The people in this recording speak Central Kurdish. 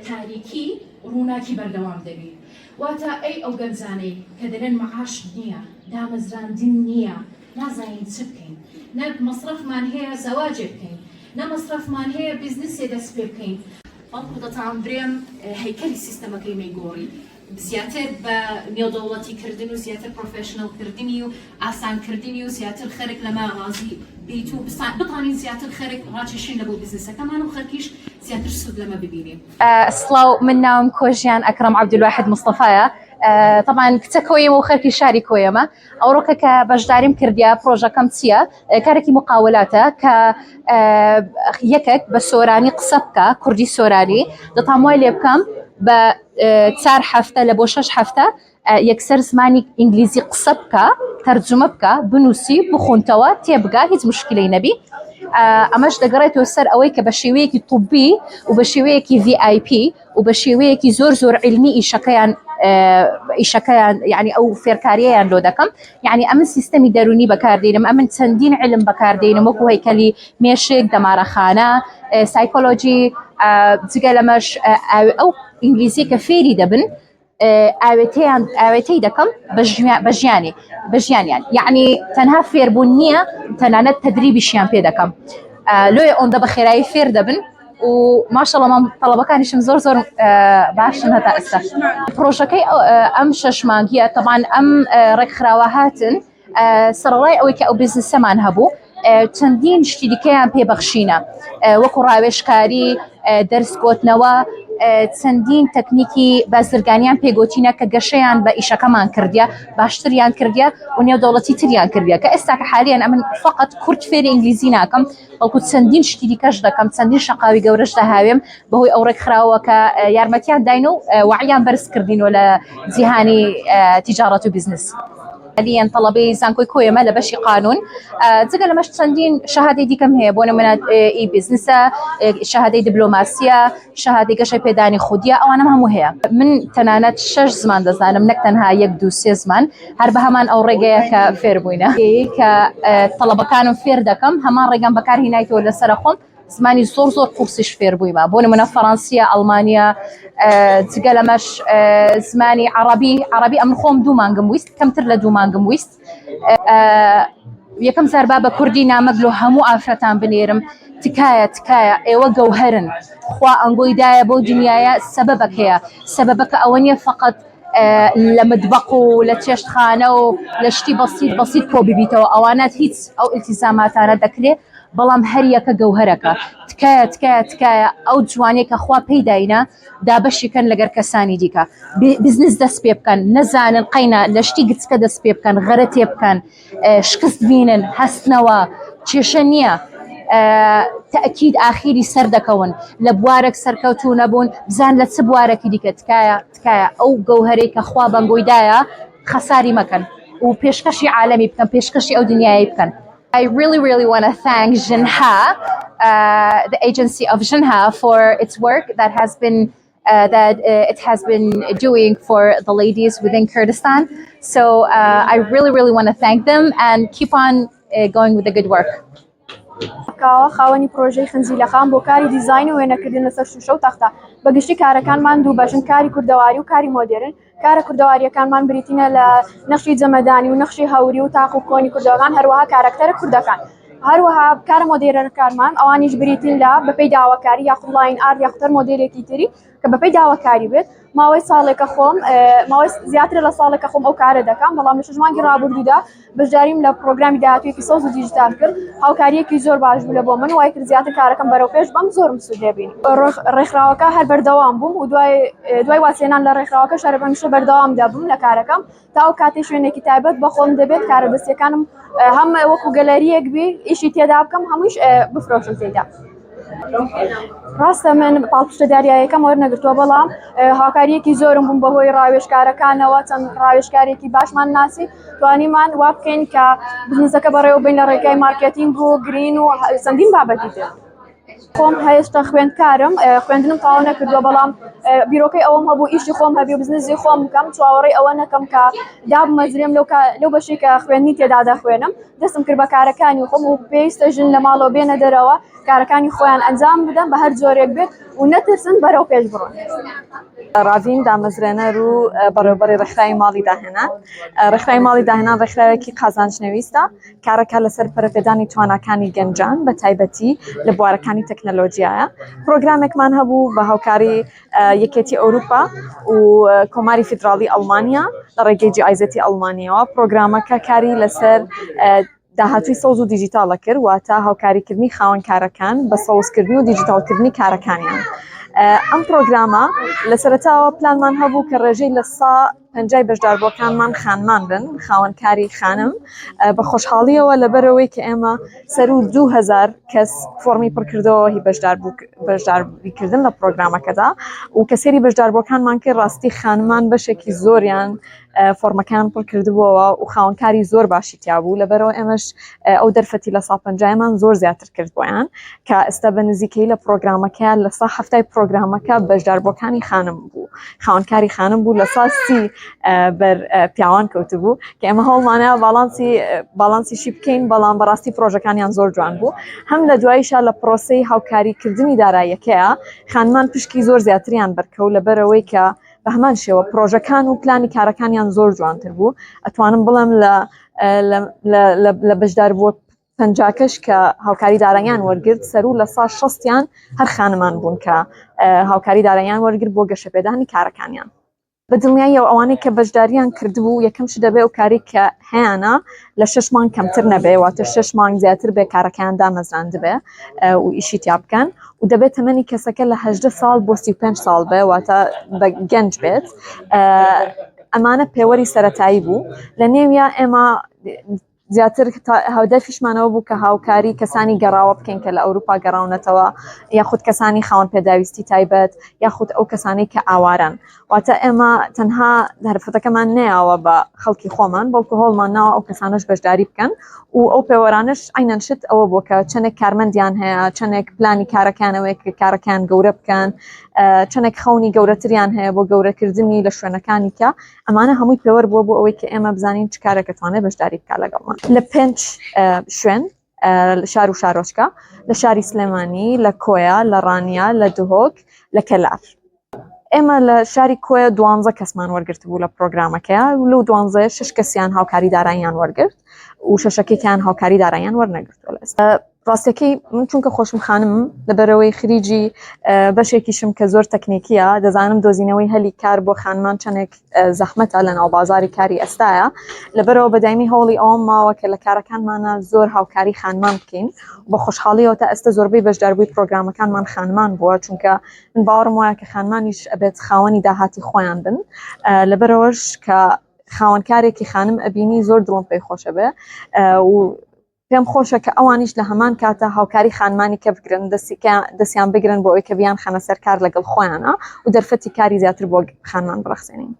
تاریکی ڕووناکی بەردەوام دەبی. واتە ئەی ئەو گەنجانەی کە دەلێن معاش نییە، دامەزراندن نییە، نازانین چ بکەین، نە مەسرەفمان هەیە زەواجێ بکەین، نە مەسرەفمان هەیە بزنسێ دەست پێ بکەین، بەڵکو دەتانبرێم هەیکەلی سیستەمەکەی مەیگۆڕی زیاتر بە نێودەوڵەتی کردن و زیاتر professional کردنی و ئاسان کردنی و زیاتر خەرک لەمە ڕازی بیت و بتوانین زیاتر خەرک ڕاکێشین لە بۆ بزنسەکەمان و خەرکیش زیاتر سوود لەمە ببینێ. سڵاو من ناوم کۆژیان ئەکرەم عەبدولواحید مستەفایە تەبعەن کچە کۆیەمە و خەرکی شاری کۆیەمە ئەوڕۆکە کە بەشداریم کردیا پرۆژەکەم چییە کارێکی مقاولاتە کە یەکێک بە سۆرانی قسە بکە کوردی سۆرانی دەتام وای لێ بکەم بە چار هەفتە لە بۆ شەش هەفتە یەکسەر زمانی ئینگلیزی قسە بکە تەرجمە بکە بنووسی بخونتەوە تێبگا هیچ مشکلەی نەبی ئەمەش دەگەڕێتەوە سەر ئەوەی کە بە شێوەیەکی طبی و بە شێوەیەکی VIP و بە شێوەیەکی زۆر زۆر علمی ئیشەکەیان ئیشەکەیان یعنی ئەو فێرکارییان لۆ دەکەم یعنی ئەمن سیستەمی دەرونی بەکاردێنم ئەمن چەندین علم بەکاردێنم وەکو هەیکەلی مێشک دەمارەخانە سایکۆلۆجی جگە لەمەش ئەو ئینگلیزی کە فێری دەبن ئاوێتەیان ئاوێتەی دەکەم بە ژیانی بە ژیانیان یعنی تەنها فێربوون نییە تەنانەت تەدریبیشیان پێ دەکەم لۆیە ئەوەندە بە خێرایی فێر دەبن و ماشەڵە مام تەڵەبەکانیشم زۆر زۆر باشن هەتا ئێستا پرۆژەکەی ئەم شەش مانگیە تەبان ئەم ڕێکخراوە هاتن سەرەڕای ئەوەی کە ئەو بزنسەمان هەبوو چەندین شتی دیکەیان پێبەخشینە وەکو ڕاوێژکاری دەرس گۆتنەوە چەندین تەکنیکی بازرگانیان پێگۆتینە کە گەشەیان بە ئیشەکەمان کردیە باشتریان کردیە و نێودەوڵەتی تریان کردیە کە ئێستا کە حالیان ئەمن فقط کورد فێری ئینگلیزی ناکەم بەڵکو چەندین شتی دیکەش دەکەم چەندین شەقاوی گەورەش دەهاوێم بەهۆی ئەو ڕێکخراوە کە یارمەتیان داین و وعیان بەرز کردینەوە لە جیهانی تیجارەت و بزنس. حالیەن تەڵەبەی زانکۆی کۆیەمە لە بەشی قانون جگە لەمەش چەندین شەهادەی دیکەم هەیە بۆ نمونە ئی بزنسە شەهادەی دیبلۆماسیە شەهادەی گەشەی پێدانی خودیە ئەوانم هەموو هەیە من تەنانەت شەش زمان دەزانم نەک تەنها یەک دوو سێ زمان هەر بە هەمان ئەو ڕێگەیە کە فێر بووینە کە تەڵەبەکانم فێر دەکەم هەمان ڕێگەم بەکار هینایتەوە لەسەر خۆم زمانی زۆر زۆر قورسیش فێر بوویمە بۆ نمونە فەڕەنسیە ئەڵمانیا جگە لەمەش زمانی عەڕەبی عەڕەبی ئەمن خۆم دوو مانگم ویست کەمتر لە دوو مانگم ویست یەکەم جار با بە کوردی نامەک لۆ هەموو ئافرەتان بنێرم تکایە تکایە ئێوە گەوهەرن خوا ئەنگۆی دایە بۆ دنیاە سەبەبەک هەیە سەبەبەکە ئەوە نییە فقط لە مدبەق و لە چێشتخانە و لە شتی بەسیت بەسیت کۆ ببیتەوە ئەوانات هیچ ئەو ئیلتیزاماتانە دەکرێ بەڵام هەریەکە گەوهەرەکە تکایە تکایە تکایە ئەو جوانەی کە خوا پێی داینە دابەشی کەن لەگەر کەسانی دیکە بزنس دەست پێ بکەن نەزانن قەینا لە شتی گچکە دەست پێ بکەن غەرە تێ بکەن شکست بینن هەستنەوە کێشە نییە تەکید ئاخیری سەر دەکەون لە بوارێک سەرکەوتوو نەبوون بزان لە چ بوارێکی دیکە تکایە تکایە ئەو گەوهەرەی کە خوا بەنگۆی دایە خەساری مەکەن و پێشکەشی عالەمی بکەن پێشکەشی ئەو دنیای بکەن I really, really want to thank Jinha, uh, the agency of Jinha, for its work that has been uh, that uh, it has been doing for the ladies within Kurdistan. So uh, I really, really want to thank them and keep on uh, going with the good work. کاوە خاوەنی پرۆژەی خنجیلەخان بۆ کاری دیزاین و وێنەکردن لەسەر شوشە و تەختە بەگشتی کارەکانمان دوو بەشن کاری کوردەواری و کاری مۆدێرن کارە کوردەوارییەکانمان بریتینە لە نەخشی جەمەدانی و نەخشی هەوری و تاق و کۆنی کوردەکان هەروەها کارەکتەرە کوردەکان هەروەها کارە مۆدێرنەکانمان ئەوانیش بریتین لە بەپێی داواکاری یاخود line art یاخود هەر مۆدێلێکی تری کە بەپێی داواکاری بێت ماوەی ساڵێکە خۆم ماوەی زیاترە لە ساڵێکە خۆم ئەو کارە دەکەم بەڵام لە شەش مانگی ڕابردوودا بەشداریم لە پرۆگرامی داهاتوویەکی سەوز و دیجیتال کرد هاوکاریەکی زۆر باش بوو لە بۆ من وای کرد زیاتر کارەکەم بەرەو پێش بەم زۆرم سوود لێ بینی ڕێکخراوەکە هەر بەردەوام بووم و دوای دوای وازهێنان لە ڕێکخراوەکە شەرە هەمیشە بەردەوام دەبم لە کارەکەم تا ئەو کاتەی شوێنێکی تایبەت بە خۆم دەبێت کارە دەستیەکانم هەم وەکو گەلەریەک بی ئیشی تێدا بکەم هەموویش بفرۆشم تێدا. ڕاستە من پاڵپشتە داریایەکەم وەرنەگرتووە بەڵام هاوکاریەکی زۆرم بووم بەهۆی ڕاوێژکارەکانەوە چەند ڕاوێژکارێکی باشمان ناسی توانیمان وا بکەین کە بزنسەکە بەڕێوە بین لە ڕێگای مارکێتینگ و گرین و چەندین بابەتی تر. خۆم هێشتا خوێندکارم، خوێندنم تەواو نەکردووە، بەڵام بیرۆکەی ئەوەم هەبوو ئیشی خۆم هەبی و بزنسی خۆم بکەم، چاوەڕێی ئەوە نەکەم کە دابمەزرێم لەو بەشەی کە خوێندنی تێدا دەخوێنم. دەستم کرد بە کارەکانی خۆم و پێویستە ژن لە ماڵەوە بێنە دەرەوە کارەکانی خۆیان ئەنجام بدەن بە هەر جۆرێک بێت و نەترسن بەرەو پێش بڕۆن. ڕاڤین دامەزرێنەر و بەڕێوەبەری ڕێکخراوی ماڵی داهێنان. ڕێکخراوی ماڵی داهێنان ڕێکخراوێکی قازانج نەویستە، کارەکە لەسەر پەرەپێدانی تواناکانی گەنجان بە تایبەتی لە بوارەکانی تەکنەلۆجیایە. پرۆگرامێکمان هەبوو بە هاوکاری یەکێتی ئەوروپا و کۆماری فیدراڵی ئەڵمانیا لە ڕێگەی GIZ ی ئەڵمانیەوە. پرۆگرامەکە کاری لەسەر داهاتووی سەوز و دیجیتاڵە کرد، واتە هاوکاریکردنی خاوەن کارەکان بە سەوزکردن و دیجیتاڵکردنی کارەکانیان. ئەم پرۆگرامە لە سەرەتاوە پلانمان هەبوو کە ڕێژەی لە سا پەنجای بەشداربووەکانمان خانمان بن، خاوەنکاری خانم. بە خۆشحاڵیەوە لەبەرەوەی کە ئێمە سەروو 2000 کەس فۆڕمی پڕکردەوە هی بەشداریکردن لە پرۆگرامەکەدا و کە سەیری بەشداربووەکانمان کرد ڕاستی خانمان بەشێکی زۆریان فۆرمەکان پڕکردبووەوە و خاوەنکاری زۆر باشی تیا بوو، لەبەرەوە ئێمەش ئەو دەرفەتی لە سا پەنجایمان زۆر زیاتر کرد بۆیان کە ئێستا بە نزیکەی لە پرۆگرامەکە لە سا هەفتای پرۆگرامەکە بەشداربووەکانی خانم بوو، خاوەنکاری خانم بوو، لە سا سی بەر پیاوان کەوتبوو کە ئێمە هەوڵمانە باڵانسی باڵانسیشی بکەین، بەڵام بەڕاستی پرۆژەکانیان زۆر جوان بوو. هەم لە دواییشا لە پرۆسەی هاوکاریکردنی داراییەکەیە خانمان پشکی زۆر زیاتریان بەرکەوت لەبەرەوەی کە بە هەمان شێوە پرۆژەکان و پلانی کارەکانیان زۆر جوانتر بوو. ئەتوانم بڵێم لە لە بەشداربووە پەنجاکەش کە هاوکاری داراییان وەرگرت سەروو لە سا شەستیان هەر خانمان بوون کە هاوکاری داراییان وەرگرت بۆ گەشەپێدانی کارەکانیان. بە دڵنیاییەوە ئەوانەی کە بەشداریان کردبوو یەکەم شت دەبێ ئەو کارەی کە هەیانە لە شەش مانگ کەمتر نەبێ، واتە شەش مانگ زیاتر بێ کارەکەیان دامەزراندبێ و ئیشی تیا بکەن و دەبێت تەمەنی کەسەکە لە 18 ساڵ بۆ 35 ساڵ بێ، واتە بە گەنج بێت. ئەمانە پێوەری سەتایی بوو. لە نێویا ئێمە زیاتر هەدەفیشمانەوە بوو کە هاوکاری کەسانی گەڕاوە بکەین کە لە ئەوروپا گەڕاونەتەوە، یاخود کەسانی خاوەن پێداویستی تایبەت، یاخود ئەو کەسانەی کە ئاواران. واتە ئێمە تەنها دەرفەتەکەمان نەیاوە بە خەڵکی خۆمان، بەڵکو هەوڵمان ناوە ئەو کەسانەش بەشداری بکەن و ئەو پێوەرانەش عەینەن شت ئەوە بووە کە چەندێک کارمەندیان هەیە، چەندێک پلانی کارەکانەوەیە کە کارەکان گەورە بکەن، چەندێک خەونی گەورەتریان هەیە بۆ گەورەکردنی لە شوێنەکانی کە ئەمانە هەمووی پێوەر بووە بۆ ئەوەی کە ئێمە بزانین چ کارێک ئەتوانێت بەشداری بکات لەگەڵمان. لە پێنج شوێن شار و شارۆچکە، لە شاری سلێمانی، لە کۆیە، لە ڕانیە، لە دهۆک، لە کەلار. ئێمە لە شاری کۆیە دوانزە کەسمان وەرگرتبوو لە پرۆگرامەکەیا و لەو دوانزەیە شەش کەسیان هاوکاری داراییان وەرگرت و شەشەکێکیان هاوکاری داراییان وەرنەگرتووە لە ئێستا. ڕاستەکەی من چونکە خۆشم خانمم لەبەرەوەی خریجی بەشێکیشم کە زۆر تەکنیکیە دەزانم دۆزینەوەی هەلی کار بۆ خانمان چەندێک زەحمەتە لە ناو بازاری کاری ئێستاە لەبەرەوە بەدایمی هەوڵی ئەوم ماوە کە لە کارەکانمانە زۆر هاوکاری خانمان بکەین بە خۆشحاڵیەوە تا ئێستا زۆربەی بەشداربووی پرۆگرامەکانمان خانمان بووە چونکە من باوەڕم وایە کە خانمانیش ئەبێت خاوەنی داهاتی خۆیان بن لەبەرەوەش کە خاوەنکارێکی خانم ئەبینی زۆر دڵم پێی خۆشە بێ و پێم خۆشە کە ئەوانیش لە هەمان کاتە هاوکاری خانمانی کە بگرن دەستیان بگرن بۆ ئەوەی کە بیان خەنە سەر کار لەگەڵ خۆیانە و دەرفەتی کاری زیاتر بۆ خانمان بڕەخسێنین.